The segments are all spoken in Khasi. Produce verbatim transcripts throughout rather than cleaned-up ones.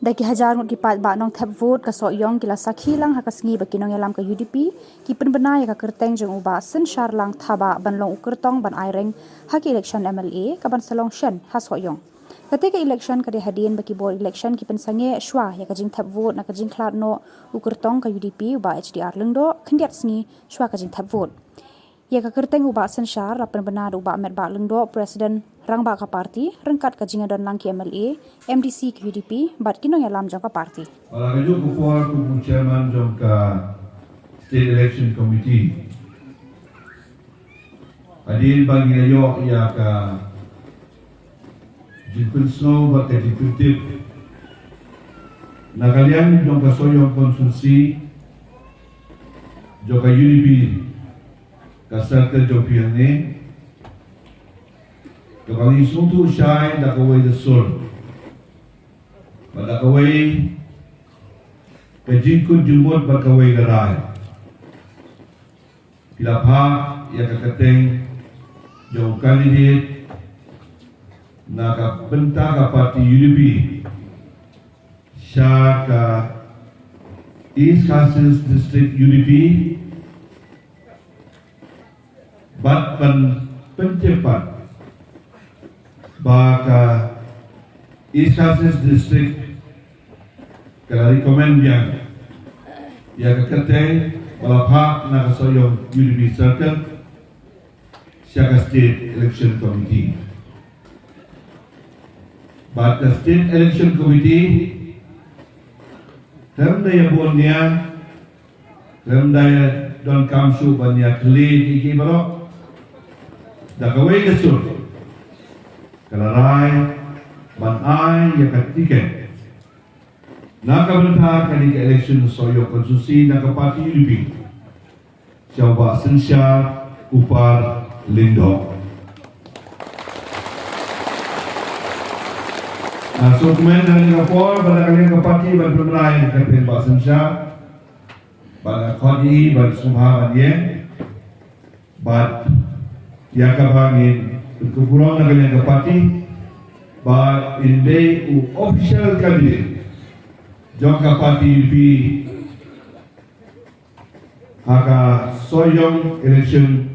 Da ki hajar ngut ki paidbah nongthep vote ka Sohiong ki la sakhi lang ha ka sngi ba ki nongïalam ka U D P ki pynbna ïa ka kyrteng jong u Bah Synshar Langthabah ban long u kyrtong ban aireng ha ka election M L A ka ban sa long shen ha Sohiong. Kata ka election ka dei hadien ba ki bor election ki pynsangeh shuwa ïa ka jingthep vote na ka jingkhlad noh u kyrtong ka U D P u Bah H D R Lyngdoh khyndiat sngi shuwa ka jingthep vote. Ïa ka kyrteng u Bah Synshar la pynbna da u Bah Metbah Lyngdoh, President Rangbah ka party, ryngkat ka jingïadon lang ki M L A, M D C ka U D P bad ki nongïalam jong ka party. Ba la ka juk ka por kum u chairman jong ka State Election Committee. Hadien ba ngi la ïoh ïa ka jingpynsngew bad ka jingpyntip na ka liang jong ka Sohiong constituency jong ka U D P ka circle jong phi hangne, kaba ngi sngewthuh shai da kawei ka sur bad da kawei ka jingkut jingmut bad kawei ka rai. Phi la phah ïa ka kyrteng jong u candidate na ka bynta ka party U D P sha ka East Khasi Hills District U D P bad ban pyntip pat ba ka East Khasi Hills District ka la recommend biang ïa ka kyrteng ba la phah na ka Sohiong U D P circle sha ka State Election Committee. Bad ka State Election Committee khlem da ïa bun nia, khlem da ïa donkam shuh ban ïa khlieh ki ki baroh, da kawei ka sur ka la rai ban ai ïa ka tiket na ka bynta kane ka election Sohiong constituency na ka party U D P sha u Bah Synshar Kupar Lyngdoh. Nga sngewkmen ha kane ka por ba na kane ka party ban pynbna ïa ka kyrteng Bah Synshar bad nga khot ïa i ban sngewbha ban ïeng bad ïa kaba ngin pynkup burom na kane ka party ba in dei u official candidate jong ka party U D P ha ka Sohiong election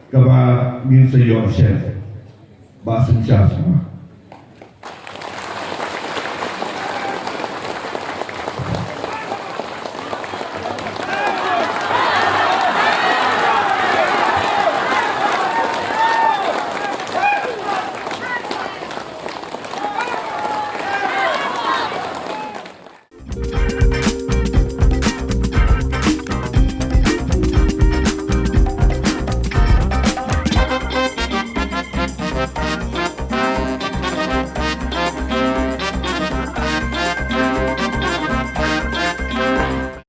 kaba ngin sa ïoh shen. Bah Synshar sngewbha.